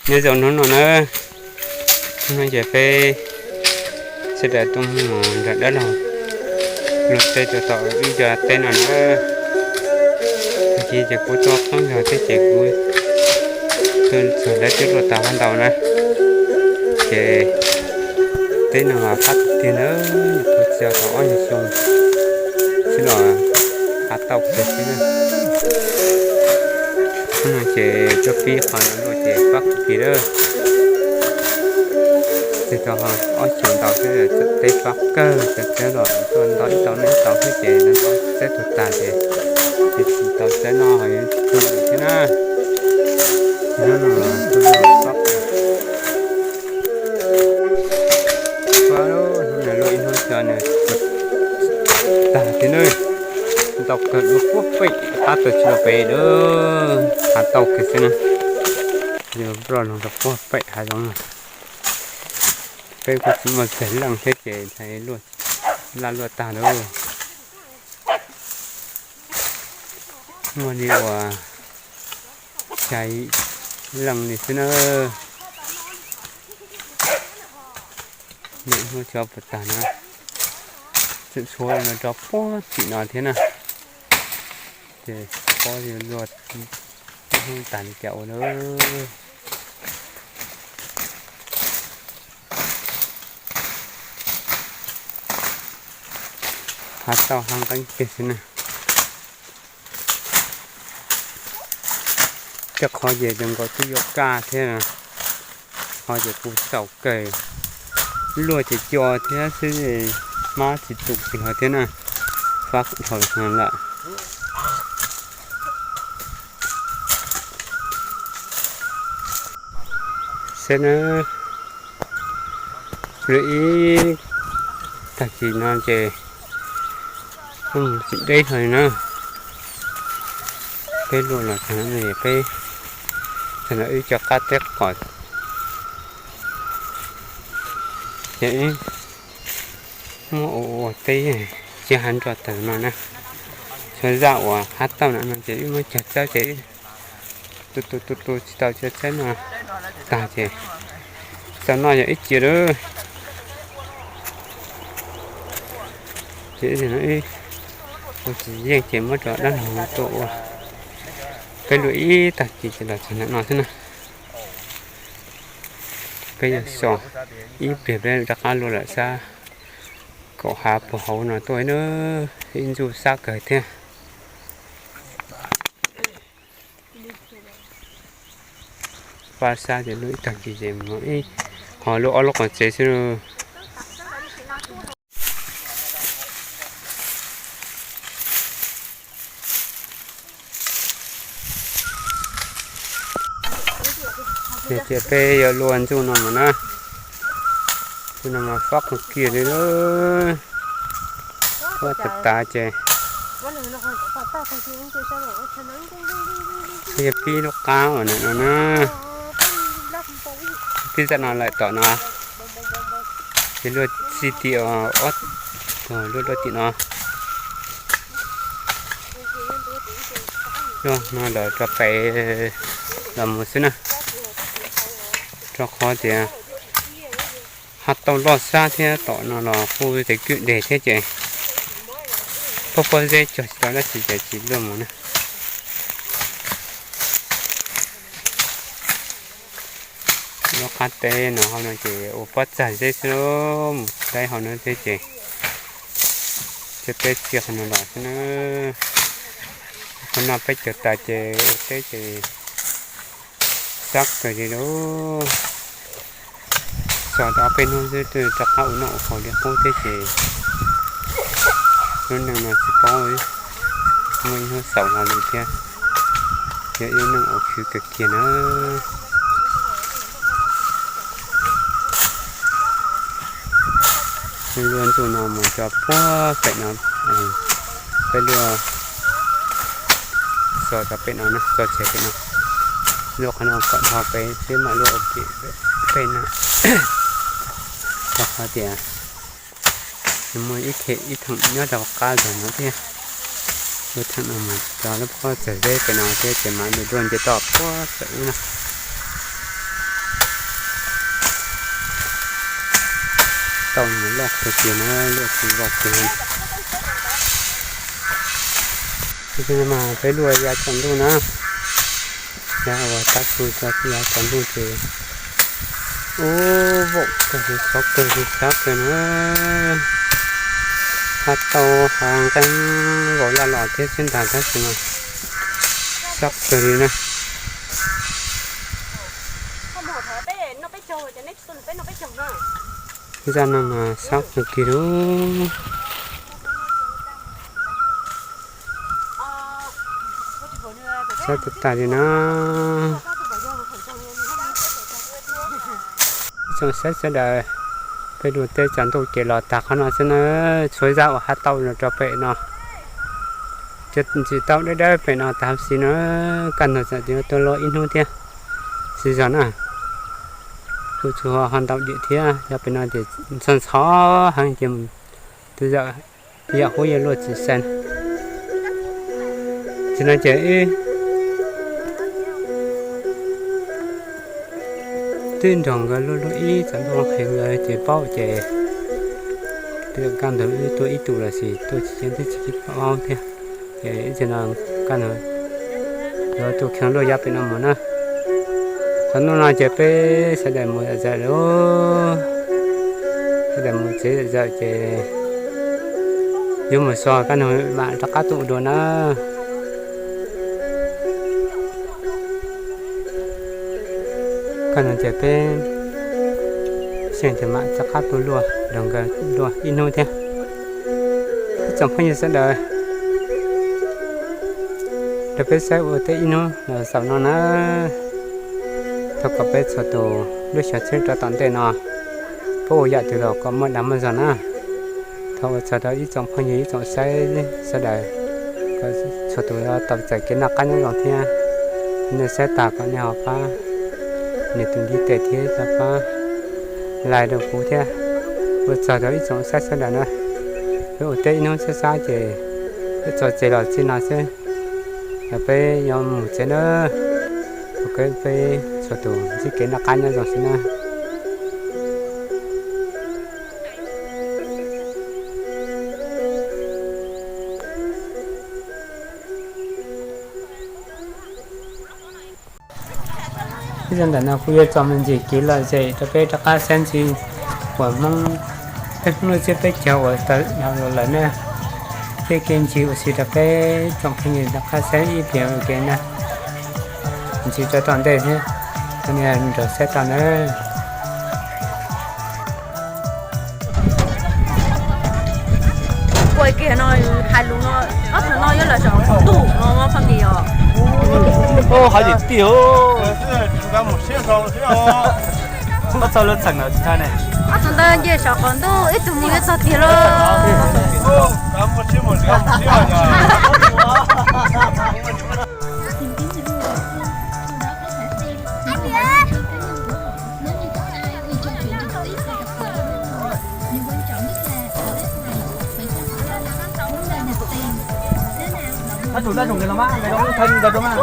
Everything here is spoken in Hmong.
Nyob zoo hnub no na, hnub no ces peb sawv daws tuaj mus nrog dab laug luaj teb rau tom wb cov teb no na. Tag kis ces kuv tuaj qoob zog thiab ces kuv tuaj txog lawv twb luaj tau hab ntau na. Ces teb no mas qab tiag tiag na, kuv txiav tau ob nyuag xyoo xwb los qab tau kawg xwb na. Hnub no ces tuaj pib qhov no luaj ces fab kawg kiag lawm. Txiav tau ob xyoos ntau xwb teb fab kawg, txiav txiav los tuaj ntau ib tau no ib tau xwb ces ntau txiav tug tag ces tsis tau txiav noj ho yuav tsis tu lwm thiab na. Hnub no tuaj luaj fab kawg. Fab, hnub no luaj ib hnub xyoo nws tag thiab na. Ntau kawg, luaj puag pem qab tau tsis tau pem lawm, hav tauj kiag xwb na. Yog nploj los rau puag pem hav zoov no. Peb kuj tsis muaj txag leej thiab ces ntshai luaj, laj luaj tag lawm. Muaj li uas xya leej li xwb na. Lwm hnub tsis paub puas tag na. Tseem tshuav no rau puag tim no thiab na. Ces tsis paub yuav luaj hnub tag li cas ua lawm. Hav tauj hav nqeeb kiag xwb na. Tej qhov ces zoo nkaus twb yuav kaj thiab, qhov ces kuj txaus kawg. Luaj ces co thiab xwb, hmab tsis tu tsis hov thiab na, fab dhau lawm. Saib na, luaj ib tag kis no ces tsis deb hlo li na. Peb luaj los tag no peb tag no wb cov qab teb qos ces muab ua ua teb tsis hav nroj tawm no na. Tshuav zaj uas hav tauj no no ces wb muab cog txawb ces tu tu tu tu tsis tau cog txawb no tag ces txog no yog ib cia lawm. Ces ua tsis yeej ces muab rau dab laug tuaj ua. Peb luaj ib tag kis ces los txog ntawm no xwb na. Peb yuav so ib pliag peb rov qab luaj lawm sab kaum hav puag hauv no tuaj na, ib ntsuj sab kawg thiab. Pab sab ces luaj ib tag kis ces mus ib, ho luaj ob lub qhov tsev xwb. Ces peb yuav luaj ntsuj no mas na, ntsuj no mas fab qhov kiag li lawm, fab tas tas ces yog pib lub qab uas ntawm no na, pib zaj no lawm tom no, ces luaj txij tim ob, luaj luaj tim no. Luaj no lawm rau pem los mus xwb na, rau qhov tias hav tauj loj sab thiab tom no los kuj tes kwj deg thiab ces pob pob zeb cog tsis tau dab tsi ces tsis luaj mus na. Lub qab teb no hauv no ces ua pob txag zeb xwb, mus saib hauv no thiab ces cov teb txia qhov no los xwb na. Qhov no peb cog tas ces ua teb ces sab kawg li lauj. Xyov tau ob peb hnub xwb twb rov qab ua noj ua haus li qub thiab ces lub neej no tsis paub muaj ib hnub xaus hlo li thiab. Yog ib lub neej uas khwv kawg kiag na. Luaj ntsuj no mus txog puag pem no, peb luaj txog rau pem no na, txog txij pem no. Luaj qhov no kom dhau pem xwb mam luaj ua ke pem no. Rau qhov tias nws muaj ib phem ib theem nyob rau qab zog no thiab. Lub theem no mas cov lub pob txag zeb pem no thiab ces mam li luaj nce toj puag saum ub na. Tau mus loj kawg kiag na, luaj tsis vau kiag. Mas peb luaj yav tsaus ntuj na, yav uas tav su tso yav tsaus ntuj ces ub vaum kawg li, xob kawg li, xob kawg na. Hav tau hav nqeeb vau laj los thiab xwb ntag tab sis mas xob kawg li na. Zaj no mas xob kawg kiag li. Xob tag tag li na. Ib tsoom saib sawv daws, peb luaj teb tsaus ntuj ces los tag qhov no xwb na. Tshuav zaj uas hav tau no rau pem no, cov ntsis tau dawb dawb pem no tas huv si no. Kaj ntug txawm tias tuaj luaj ib hnub thiab xwb zog na. Kuj tsis ho ntau diam thiab, yog pem no ces ntxhov ntxhov heev ces twb yam huab yuav luaj tsis sai. Tsis no ces twb nrog nkawd luaj luaj ib tsaus ntuj qhia nkawd ces paub ces twb kaj ntug wb tuaj ib tug los sis tuaj tsis yeej twb tsis paub thiab. Ces ib txhia no kaj ntug yuav tuaj khiav luaj yav pem no mus na. Thaum hnub no ces peb sawv daws mus zam zawm lauj, sawv daws mus tsev zam zawm ces yuav mus so kaj ntug mam rov qab tuaj ua dua na. Kaj ntug ces peb xyeej ces mam rov qab tuaj luaj nrog nkawd luaj ib hnub thiab. Ib tsoom phooj ywg sawv daws, rau peb saib ua teb ib hnub los xaus no na. Thov kom peb txhua tus lub xyoo tsheb rov tom ntej no, peb ua yam twg los kom muaj dag muaj zog na. Thov ua tsaug rau ib tsoom phooj ywg ib tsoom saib sawv daws, kom txhua tus tau txais kev noj qab nyob zoo thiab. Nej saib tag kom nej ho pab nias tus ntiv tes thiab pab like rau kuv thiab. Ua tsaug rau ib tsoom saib sawv daws na. Peb ua teb ib hnub sab sab ces peb txog tsev los txij no xwb, peb yuav mus tsev na. Thov kom peb txhua tus ntsib kev noj qab nyob zoo xwb na. Ib zaug ntawm no kuv yuav tso me ntsis kev lom zem rau peb rov qab saib ntsis uas Hmoob, peb Hmoob lub txij peb caug uas tawm dhau los lawm na, thiab kev ntsis uas siv rau peb tsoom phooj ywg rov qab saib ib pliag ua ke na. Ntsis rau tom ntej thiab, nej nrog saib tau na. Ua kiag no, hais lus no, ob tug no yog lawv tseem ntuj no poj niam os. Hais tiag tiag. Ob tug ntawd nce saum qaum ntuj ib tug mus yuav txog tiag lauj. Tab tus tab tus nkawd no mas, nkawd no thawj nkawd rau mas.